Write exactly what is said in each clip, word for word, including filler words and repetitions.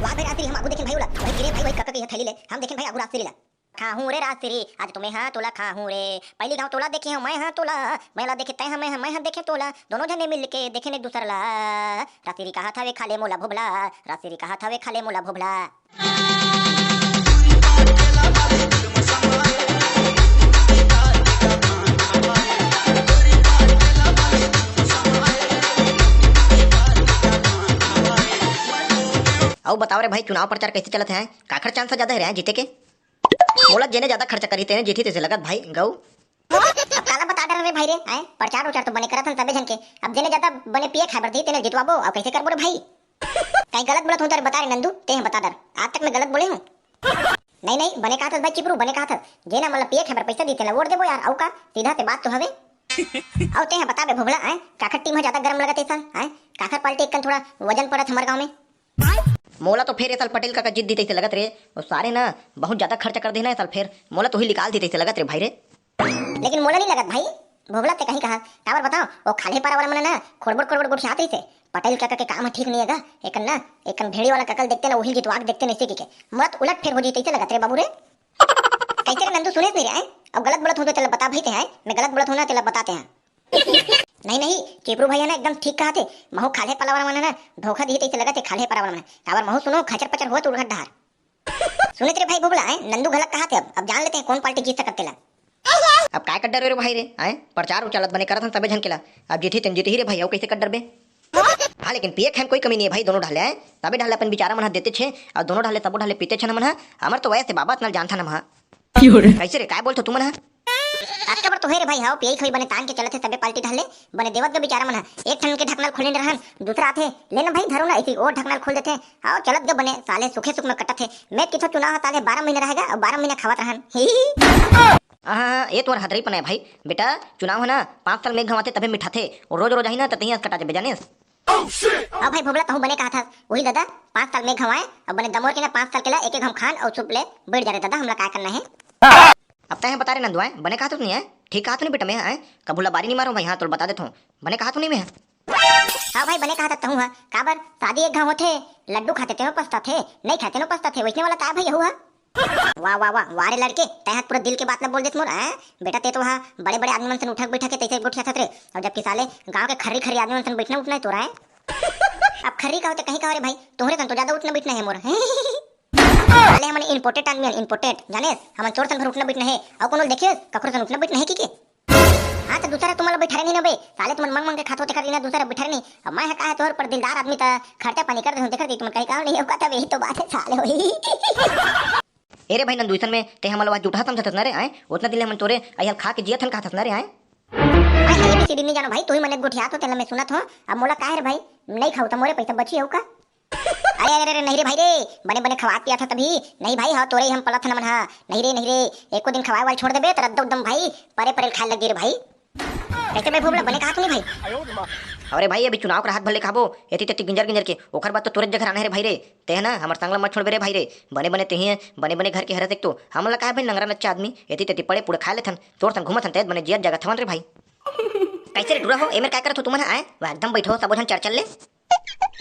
वाह भाई राजश्री, हम आगू देखेन भाई ओला, वही गिरे भाई, वही कका के ये थैली ले, हम देखेन भाई आगू राजश्री ला। खाहूं रे राजश्री, आज तुम्हें हाँ तोला खाहूं रे। पहली गांव तोला देखे हूं मैं हाँ तोला, मैं ला देखे तै हमें, मैं हाँ देखे तोला, दोनों जने मिलके देखेन एक दूसर ला। राजश्री कहा था वे खा ले मोला भोभला, राजश्री कहा था वे खा ले मोला भोभला। अउ बताओ रे भाई, चुनाव प्रचार कैसे चलत हे? काखर chance ज्यादा हे रे जीते के? मोला जेने ज्यादा खर्चा करही तेने जीतही तइसे लगत भाई गऊ। अब काला बता डर रे भाई रे, आए प्रचार उचार तो बने करत हन सबे झन के, अब जेने ज्यादा बने पिए खाए बर दिही तेने जितवाबो, अब कैसे करबो रे भाई? कहीं गलत बोलत हूँ तो बता रे नंदू, ते बता डर, आज तक मैं गलत बोले हूँ? नहीं नहीं, बने कहा था भाई चिपरू, बने कहा था, जेना मतलब पिए खाए बर पैसा दिही तेला वोट देबो यार, अउ का सीधा से बात तो हवे। अउ ते बता बे भोभला, आए काखर टीम ह ज्यादा गरम लगत हे सन, आए काखर पार्टी एकन थोड़ा वजन पड़त हमर गाँव में। मोला तो फेर ए साल पटेल काका जीत दिही तइसे लगत रे। वो सारे ना बहुत ज्यादा खर्चा कर देना ए साल फेर। मोला तो ही निकाल दिही तइसे लगत रे भाई रे। लेकिन मोला नहीं लगत भाई, भोभला ते कहीं कहा। काबर बताओ, वो खाल्हे पारा वाला मन ना खोड़बड़ खोड़बड़ गोठियात रहिसे। पटेल काका के काम ह ठीक नहीं है गा। एकन ना, एकन भेड़ी वाला कका ल देखते ना, वही जितवा के देखते ना इसे की के। मोला तो उलट फेर हो जही तइसे लगत रे बाबू रे। कैसे रे नंदू, सुनेस नहीं रे, आए? अब गलत बोलत हूँ तो तेला बता भाई ते, आए? मैं गलत बोलत हूँ ना, तेला बताते हैं। नहीं नहीं, चिपरू भैया ना एकदम ठीक कहा थे। महू खाल्हे पारा वाला मन ना धोखा दिही तइसे लगत हे, खाल्हे पारा वाला मन। काबर महू सुनो खचर पचर होत उड़घट डहार। सुने तेरे भाई भोभला, आए? नंदू घलक कहा थे, अब अब जान लेते हैं कौन पार्टी जीत सकत तेला। अब काय कर डरे रे भाई रे, आए? प्रचार उचार बने करत हन सबे झन के ला। अब जीतही तेन जीतही रे भाई, अउ कैसे कर डरबे? हाँ लेकिन पिए खाए में कोई कमी नहीं है भाई, दोनों ढाले आए, सबे ढाले अपन बिचारा मन ह देते छे, अउ दोनों ढाले सबो ढाले पीते छन हमन ह। हमर तो वैसे बाबा अतना जानथन हम ह। कैसे रे, काय बोलथो तुमन ह? आज काबर तो हे रे भाई, हाव पियई खवई बने तान के चलत हे, सबे पार्टी ढाले बने देवत गे बिचारा मन ह। एक ठन के ढकना ल खोले रहन, दूसरा आथे, ले ना भाई धरो ना, ऐसी ओ ढकना ल खोल देथे। हाव चलत गे बने, साले सुखे सुख में कटत हे। मैं किथो चुनाव ह साले बारह महीना रहेगा अउ बारह महीना खावत रहन। हाँ, हाँ, ये तोर हदरी पना है भाई। बेटा, चुनाव है ना, पाँच साल में एक घाव आथे तभे मिठाथे, और रोज रोज आही ना त तहीं अस कटा जबे जानेस। अब भाई भोभला तहूँ बने कहा था, वही दादा, पाँच साल में एक घाव आए, अब बने दमोर के ना पाँच साल के ला एक एक घाव खान और चुप ले बैठ जा रे दादा, हमला काय करना है। अब तैं बता रे नंदू आए, बने कहा तो नहीं है, ठीक कहा तो नहीं बेटा मैं आए, कभू लबारी नहीं मारो भाई, हाँ तोल बता देता हूँ, बने कहा तो नहीं मैं। हाँ भाई बने कहा था तहूँ, हाँ काबर शादी एक घाव होथे, लड्डू खाते तेहो पछताथे, नहीं खाते नो पछताथे, वैसने वाला काय भाई यहू हा। वाह वाह वाह वाह रे लड़के, तै ह पूरा दिल के बात ला बोल देत मोर, हैं? बेटा ते तो हा बड़े बड़े आदमी मन से उठक बैठक के तैसे गोठियाथत रे, और जबकि साले गांव के खर्री खर्री आदमी मन से बैठना उठना है तोरा है। अब खर्री का होते कहीं का हो रे भाई, तोहरे सन तो ज्यादा उठना बैठना है मोर। साले हमन इंपोर्टेड आदमी हन, इंपोर्टेड, जानेस? हमन चोर सन भर उठना बैठना है, और कोनो ल देखियस कखरो सन उठना बैठना है कि के? हाँ तो दूसरा तुम्हारा बैठा नहीं ना बे, साले तुमन मंग मंग के खात हो तेकर ना दूसरा बैठा नहीं। अब मैं ह का है तोहर पर दिलदार आदमी त खर्चा पानी कर दे हूँ, तेकर दी तुमन कहीं काम नहीं होगा तब यही तो बात है साले वही। ए रे भाई नंदू, इसन में ते हमन ला जुटहा समझत हस ना रे, आए? ओतना दिन ले हमन तोरे अइहल खा के जियत हन कहत हस ना रे, आए? आए हाय एबीसीडी नहीं जानो भाई, तू ही मने गोठियात हो तेला मैं सुनत हो। अब मोला काहे रे भाई, नहीं खाऊ त मोरे पैसा बची हो का? अरे अरे अरे नहीं रे भाई रे, बने बने खवात पियात ह तभी। नहीं भाई, हाँ तोरे ही हम पलत हन मन हा। नहीं रे नहीं रे, एको दिन खवाए वाल छोड़ देबे त रद्दा उद्दम भाई परे परे खाए लग गे रे भाई। कैसे बे भोभला, बने कहा तू नहीं भाई? अरे भाई, अभी चुनाव कर हाथ भले खाबो, एती तेती गिंजर गिंजर के, ओखर बाद तो तोरे जगह रहना है रे भाई रे। ते है ना, हमर संग ला मत छोड़बे रे भाई रे। बने बने तेही है, बने बने घर के हरस एक तो। हमन ला काहे भाई नंगरा नच्चा आदमी, एती तेती पड़े पुड़े खा लेथन, तोर संग घूमत हन, ते बने जियत जगह थवन रे भाई। कैसे रे टूरा हो, एमेर काय करत हो तुमन ह? आए, वह एकदम बैठो, सबो झन चर्चा ले।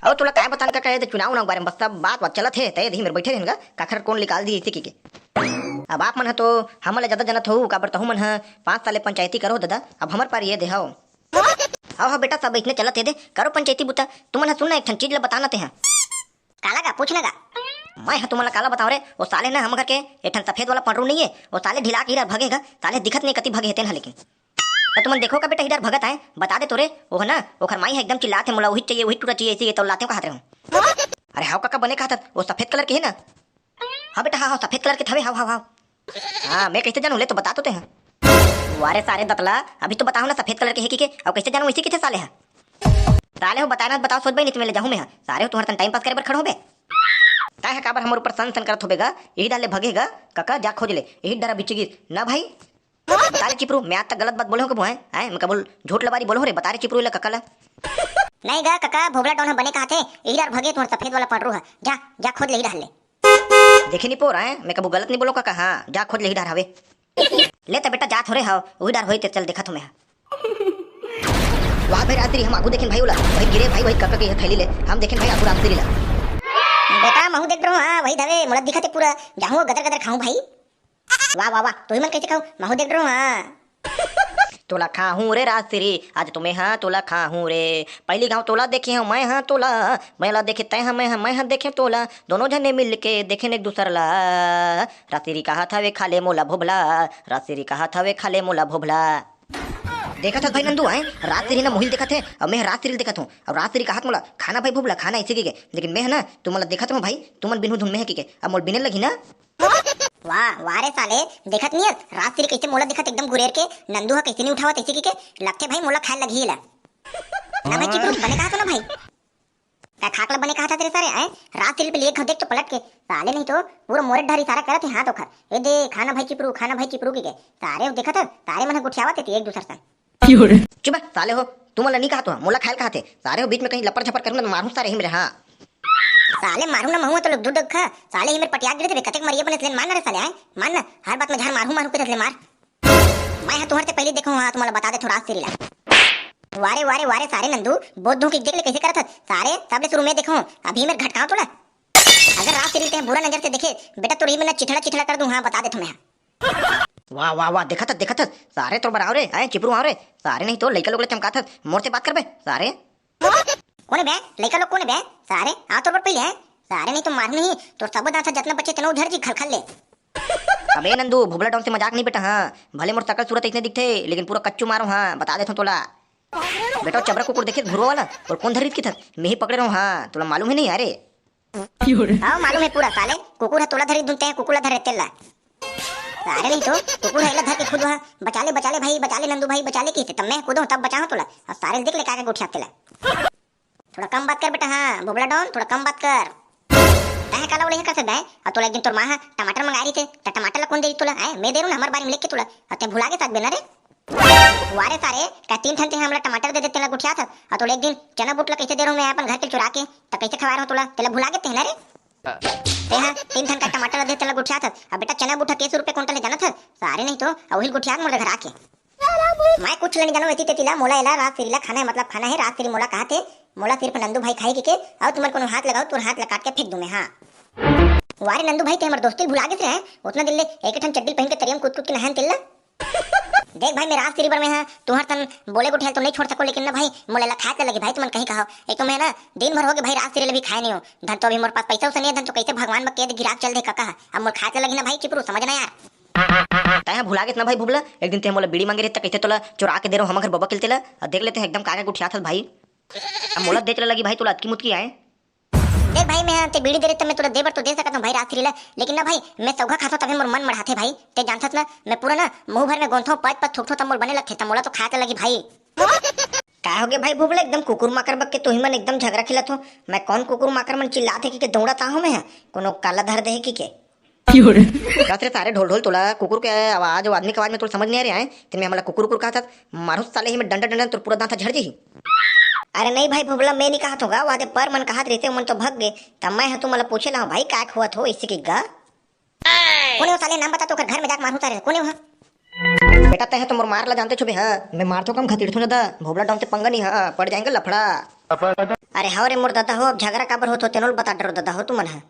अउ तोला काय बतान का कहे, ते चुनाव उनाव के बारे में बस सब बात बात चलत हे, ते यदि मेर बैठे रहेन गा, काखर कौन निकाल दी इसे की के। अब आप मन ह तो हमन ले ज्यादा जानत हो, काबर तहू मन ह पाँच साल ले पंचायती करो दादा, अब हमर पारी ये दे हव। हव हव बेटा, सब इसने चलत हे दे, करो पंचायती बुता। तुमन ह सुन ना, एक ठन चीज ल बताना ते ह। काला गा, पूछ ना गा। मैं ह तुमन ल काला बताओ रे, वो साले ना हम घर के एक ठन सफेद वाला पंडरू नहीं है, वो साले ढिला के इधर भगे गा, साले दिखत नहीं कति भगे हे तेन ह लेकिन। त तुमन देखो का बेटा, इधर भगत आए, बता दे तोरे, वो ह ना, ओखर माई ह एकदम चिल्लात हे, मोला वही चाहिए, वही टूरा चाहिए, इसी ये तो लाते हो कहत रहे हो। अरे हाव काका, बने कहत हस, वो सफेद कलर के है ना? हाँ बेटा, हाँ, हाँ, सफेद कलर के थवे, हाव, हाव, हाव। हाँ, मैं कैसे जानूं, ले तो बता तो ते ह। वारे सारे दतला, अभी तो बताओ ना सफेद कलर के है कि के, अब कैसे जानूं इसी किथे साले ह? साले हो बताए ना, बताओ सोच भाई, नहीं तो मैं ले जाऊं मैं ह। साले हो तुम्हारे तन टाइम पास करे बर खड़ो हो बे। काय है काबर हमर ऊपर सन सन करत होबे गा, यही डाले भगे गा, काका जा खोज ले, यही डरा बिचगिस ना भाई। बता रे चिपरू, मैं आज तक गलत बात बोले हूँ कबू, हैं? हैं? मैं कबू झूठ लबारी बोले हूँ रे, बता रे चिपरू, इला कका ला। नहीं गा कका, भोभला डौन ह बने कहा थे, यही डार भगे तुम्हार सफेद वाला पंडरू ह। जा, जा खोज ले, यही डार ले। देखे नहीं पोर, हैं? मैं कबू गलत नहीं बोलो कका, हाँ, जा खोज ले, यही डार हवे। ले त बेटा, जात हो रे हव, वही डार होई ते चल देखा तुम्हें। वाह भाई राजश्री, हम आगू देखेन भाई ओला, वही गिरे भाई, वही कका के थैली ले, हम देखेन भाई आगू राजश्री ला। बेटा, महू देख डरो, हाँ, वही धवे, मोला दिखत हे पूरा, जाहूँ गदर गदर खाहूँ भाई। वाह, वाह, वाह, तुही मन कइसे खाहू, महू देख डरो, हाँ। तोला खाहूँ रे राजश्री, आज तो मैं हाँ तोला खाहूँ रे। पहली घांव तोला देखे हूँ मैं हाँ तोला, मैं ला देखे तै हाँ, मैं हाँ, मैं हाँ देखे तोला, दोनों झने मिल के देखे एक दूसर ला। राजश्री कहत हवे खा ले मोला भोभला, राजश्री कहत हवे खा ले मोला भोभला। देखत हस भाई नंदू, आए राजश्री ना मोहिल देखत हे, अब मैं राजश्री देखत हूँ, अब राजश्री कहत मोला खाना भाई भोभला खाना ऐसे कहिके, लेकिन मैं है ना तुमन ला देखत रहूँ भाई, तुमन बिनहू धुन में है कहिके, अब मोल बिने लगही ना। वाह, वाह रे साले, देखत नहीं हस, राजश्री कइसे मोला देखत एकदम गुरेर के, नंदू ह कइसे नहीं उठावत ऐसे कहिके, लगथे भाई मोला खाए लगही एला। ना भाई चिपरू, बने कहा तो ना भाई। का खाक ला बने कहा था तेरे सारे, आए? राजश्री पे लिए देख तो पलट के, साले नहीं तो पूरा मोरे ढारी सारा करत है हाथ ओखर। ए दे, खाना भाई चिपरू, खाना भाई चिपरू कहिके। सारे वो देखत हस, सारे मन ह गोठियावत हे एक दूसर संग। चुप बे, साले हो, तुमन ला नहीं कहा तो, मोला खाए ल कहा थे। सारे हो बीच में कहीं लपर झपर करूँ ना तो मारूँ सारे ही मेरे, हाँ। साले मारू ना महूँ तो लोग दूध खा, साले ही मेरे पटिया गिरे थे, कतेक मरिए बने ले मार ना रे साले, आए मार ना, हर बात में झार मारू मारू के ले मार। मैं हा तुहर ते पहले देखो हाँ, तुम्हारा बता दे थोड़ा राजश्री ला। वारे वारे वारे सारे नंदू, बहुत धूम किक देख ले कैसे करत हस। सारे सबले शुरू में देखो, अभी मेरे घटकाओ तोला। अगर राजश्री ते बुरा नजर से देखे बेटा, तो रही मैं चिथड़ा चिथड़ा कर दूं, हाँ बता दे तुम्हें। वाह वाह वाह, देखत हस, देखत हस, सारे तोर बर आव रे, आए चिपरू आव रे, सारे नहीं तो लइका लोग ले चमकात हस, मोर से बात करबे सारे। कोन हे बे? लइका लोग कोन हे बे? सारे, आ तोर बर पहिले हे। सारे नहीं तो मारू नहीं, तोर सबो दांत ह जतना बचे तेनो उधर जी खलखल ले। अबे नंदू, भुबला डॉन से मजाक नहीं बेटा, हाँ। भले मोर सकल सूरत इतने दिखथे, लेकिन पूरा कच्चू मारो, हाँ, बता देथो तोला। बेटा, चबरा कुकुर देखे घुरो वाला, और कोन धरिस की थस? मैं ही पकड़े रहूँ, हाँ, तोला मालूम है नहीं, अरे। हाँ, मालूम है पूरा, साले, कुकुर है तोला धरिस धुनते हैं, कुकुर ला धरे तेला। सारे नहीं तो, कुकुर है, ला धर के खुद वहाँ, बचा ले, बचा ले भाई, बचा ले नंदू भाई, बचा ले किसे, तब मैं कूदो, तब बचाओ तोला, और सारे देख ले का के गोठिया तेला। थोड़ा कम बात कर बेटा, हाँ, भुबला डॉन, थोड़ा कम बात कर। तैं काला ओले कर सकता है, और तोला एक दिन तोर माँ हा टमाटर मंगा रही थे, त टमाटर ला कौन दे रही तोला, हैं? मैं दे रहूँ ना, हमारे बारे में लेके तोला, और तैं भुला के साथ बेना रे। वारे सारे, का तीन ठन ते हमला टमाटर दे दे, तेला गुठिया था, और तोला एक दिन चना बूट ला कैसे दे रहूँ मैं अपन घर के चुरा के, त कैसे खवा रहूँ तोला, तेला भुला के ते ना रे। ते हा, तीन ठन का टमाटर दे, तेला गुठिया था, अब बेटा चना बूट कैसे रुपए कुंटल है जाना था, सारे नहीं तो, और वही गुठिया के मोर घर आके। मैं कुछ नहीं जानूं, एती तेती ला, मोला एला राजश्री ला खाना है, मतलब खाना है, राजश्री मोला कहा थे, मोला सिर्फ नंदू भाई खाई के, के, और तुम्हारे कोनो हाथ लगाओ, तुर हाथ ला काट के फेंक दूं मैं, हाँ। वारे नंदू भाई, ते हमर दोस्ती भुला गिस रे, हैं? उतना दिन ले एक ठन चड्डी पहन के तरियम कूद कूद के नहान तेला। देख भाई, मैं राजश्री बर में हाँ, तुहर तन बोले गुठिया तो नहीं छोड़ सको, लेकिन ना भाई, मोला एला खाए के लगी भाई, तुमन कहीं कहो। एक तो मैं ना, दिन भर हो गए भाई, राजश्री ला भी खाए नहीं हो, धन तो अभी मोर पास पैसा उसा नहीं है, धन तो कैसे भगवान बा के गिराक चल दे काका, अब मोर खाए के लगी ना भाई, चिपरू, समझ ना यार। तैं हा भुला गेस ना भाई भुबला, एक दिन ते मोला बीड़ी मांगे रहे त कहिथे तोला चुरा के दे रहो हम घर बबा के तेला, अउ देख लेते हैं एकदम काका गुठियात हस भाई। अब मोला दे चला लगी भाई तोला अतकी मुतकी आए। देख भाई, मैं हा ते बीड़ी दे रहे त मैं तोला दे बर तो दे सकत हूँ भाई राजश्री ला, लेकिन ना भाई मैं सौघा खाथो तभे मोर मन मढ़ाथे भाई, ते जानथस ना मैं पूरा ना मुंह भर में गोंथो पच पच थोकथो त मोर बने लगथे त मोला तो खाए त लगी भाई। का हो गया भाई भुबला, एकदम कुकुर माकर बक के तुही मन एकदम झगड़ा खिलत हो। मैं कौन कुकुर माकर मन चिल्लात हे कि के दौड़त आहो मैं हा? कोनो काला धर दे हे कि के? कस रे सारे ढोल ढोल तोला, कुकुर के आवाज अउ आदमी के आवाज में तोला समझ नहीं आ रहा है? ते में हमला कुकुर कुकुर कहत हस, मारो साले ही में डंडा डंडा तोर पूरा दांत झड़ जही। अरे नहीं भाई भुबला, मैं नहीं कहत होगा, वादे पर मन कहत रहते मन तो भग गए, तब मैं हा तुमला पूछे ला हूँ भाई, का खुआत हो इसी की गा? कोने हो साले, नाम बता तो ओकर घर में जाके मारहूं सारे, कोने हो? बेटा तैं हा तो मोर मार ला जानते छुबे, हाँ, मैं मारथो कम घसीटथो ज्यादा, भोबला डॉन से पंगा नहीं, हाँ, पड़ जाएंगे लफड़ा। अरे हव रे मोर दादा हो, अब झगड़ा काबर होत हो, तेनोल बता डरो दादा हो तुमन हा।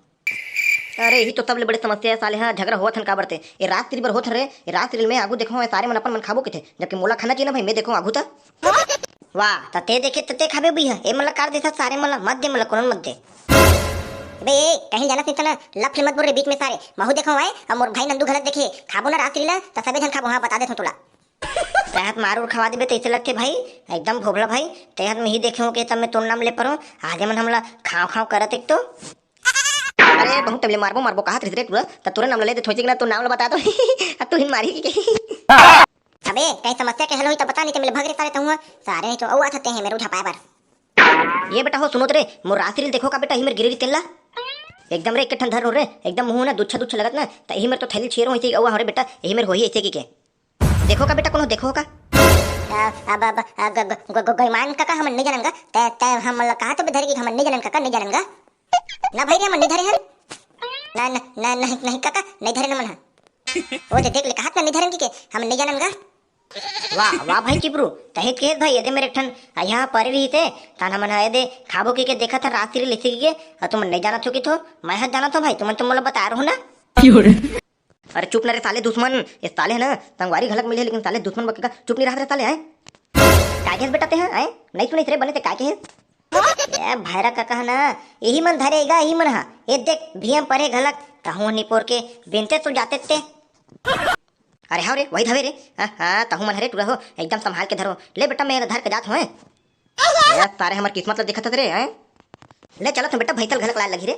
अरे यही तो सबले बड़े समस्या है साले, हाँ, झगड़ा होत हन काबर ते, ये राजश्री बर होत हन रे, ये राजश्री में आगू देखो, ये सारे मन अपन मन खाबो किथे, जबकि मोला खाना चाहिए ना भाई, मैं देखो आगू त। वाह, त ते देखे त ते खाबे भैया, ए मन ला कार देथस सारे मन ला, मत दे मन ला, कोनो मत दे। बे, ए, कहीं जाना सीन ना, लफले मत बोल रे बीच में सारे, महू देखो आए, अब मोर भाई नंदू घलत देखे, खाबो ना राजश्री ला, त सबे झन खाबो, हाँ, बता देथो तोला। तैं हा त मार उर खवा देबे, तैसे लगथे भाई, एकदम भोभला भाई, तैं हा त मैं ही देखे हूँ के तब मैं तोर नाम ले परो, आगे मन हमला खाव खाव करत एक तो। अरे, बहुत तबले मारबो, मारबो, कहत रहिस रे टूरा, त तोरे नाम ल ले दे, थोड़ी ना, तोर नाम ल बता दो। अब तू ही मारी के। अबे, कहीं समस्या के हल होई त बता, नहीं त मिले भग रे सारे तहुआ। सारे नहीं तो अउ आथते हैं मेरे उठा पाए बर। ये बेटा हो, सुनो त रे, मोर राजश्री ल देखो का बेटा, ही मेर गिरे रही तेला। एकदम रे, एक ठन धर रो रे, एकदम मुंह ना दुच्छा दुच्छा लगत ना, त ही मेर तो थैली छेरो ऐसे अउ हो रे बेटा, यही मेर होही ऐसे की के। देखो का बेटा, कोनो देखो का? आ, अब, अब, आ, ग-, ग-, ग-, ग-, गईमान काका, हमन नहीं जानन गा। तै, तै हमन ला कहा तो धरे कि हमन नहीं जानन काका, नहीं जानन गा। ना भाई रे, हमन नहीं धरे हन। ना, ना, ना, नहीं, नहीं काका, नहीं धरे न मन हा। ओ दे देख ले, कहात ना नहीं धरन की के, हमन नहीं जानन गा। वाह वाह भाई चिपरू, तही त कहेत भाई, एदे मेर एक ठन अइहा परे रहिसे, तहान हमन ह एदे खाबो कहिके देखत हन राजश्री लेसे कहिके, अउ तुमन नइ जानत हो कि थो, मैं ह जानत हो भाई, तुमन तो मोला बताए रहो ना। अरे चुप ना रे साले दुश्मन, ए साले ह ना संगवारी घलक मिले हे, लेकिन साले दुश्मन बकेगा, चुप नइ रहत रे साले, आय? काय कहेस बेटा ते ह, आय? नइ सुनिस रे बने ते काय कहेस? ए भैरा कका ह ना, इही मन धरे गा, इही मन ह। ए देख, भीम परे घलक, तहूं ह निपोर के, बिनते तो जाते ते। अरे हव रे, वही धवे रे। हाँ, हाँ, तहूं मन हरे टूरा हो, एकदम संभाल के धरो। ले बेटा, मैं एला धर के जात हों। ए, सारे हमर किस्मत ल देखत हस रे, हैं? ले चलत हों बेटा, भैंसल घलक लाय लगही रे।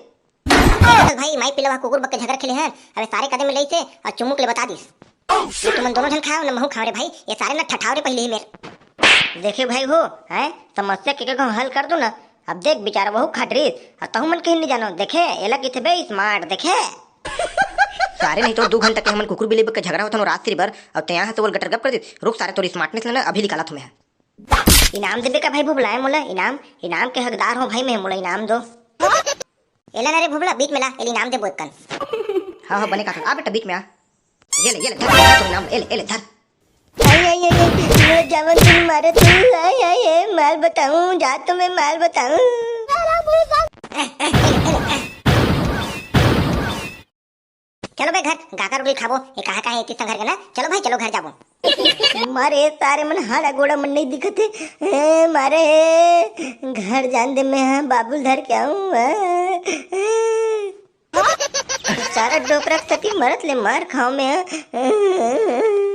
चल भाई, माई पिलवा कुकुर बक के झगड़ा खेले हन। अबे सारे कदे में लइसे अउ चुमुक ले बता दिस। ये तुमन दोनों झन खाओ ना, महू खाओ रे भाई। ये सारे ना ठठाओ रे पहले ही मेर। देखे भाई हो, हैं? समस्या के, के हल कर दो ना। अब देख बेचारा वहू खटरीस, अउ तहू मन कहीं नहीं जानो। देखे, एला किथे बे स्मार्ट, देखे? सारे नहीं तो दू घंटा के हमन कुकुर बिल्ली बक के झगड़ा होथन राजश्री बर, अउ ते यहाँ से बोल गटर गप कर दिस। रुक सारे, तोर स्मार्टनेस लेना अभी निकालत हों मैं। इनाम देबे का भाई भुबला, मोला इनाम, इनाम के हकदार हो भाई मैं, मोला इनाम दो। एला ना रे भुबला, बीच में ला, एला इनाम देबो एकन। हाँ, हाँ, बने काका, आ बेटा बीच में आ। ये ले, ये ले, धर, धर, तोर इनाम, ए ले, ए ले, धर। आई, आई, आई, आई, मोला जावन तुम मारे तू, आई, आई, ए, माल बताऊं, जा तो मैं माल बताऊं। चलो बे घर, गाकर उगल खाबो, ये कहाँ, कहाँ है इतनी संघर के ना, चलो भाई, चलो घर जाबो। मारे सारे मन हाड़ा गोड़ा मन नहीं दिखत हे। ए, मारे घर जान दे, मैं हाँ बाबुल धर के आऊं। ए, ए। सारा डोकरा के सती मरत ले मार खाओ मैं हाँ।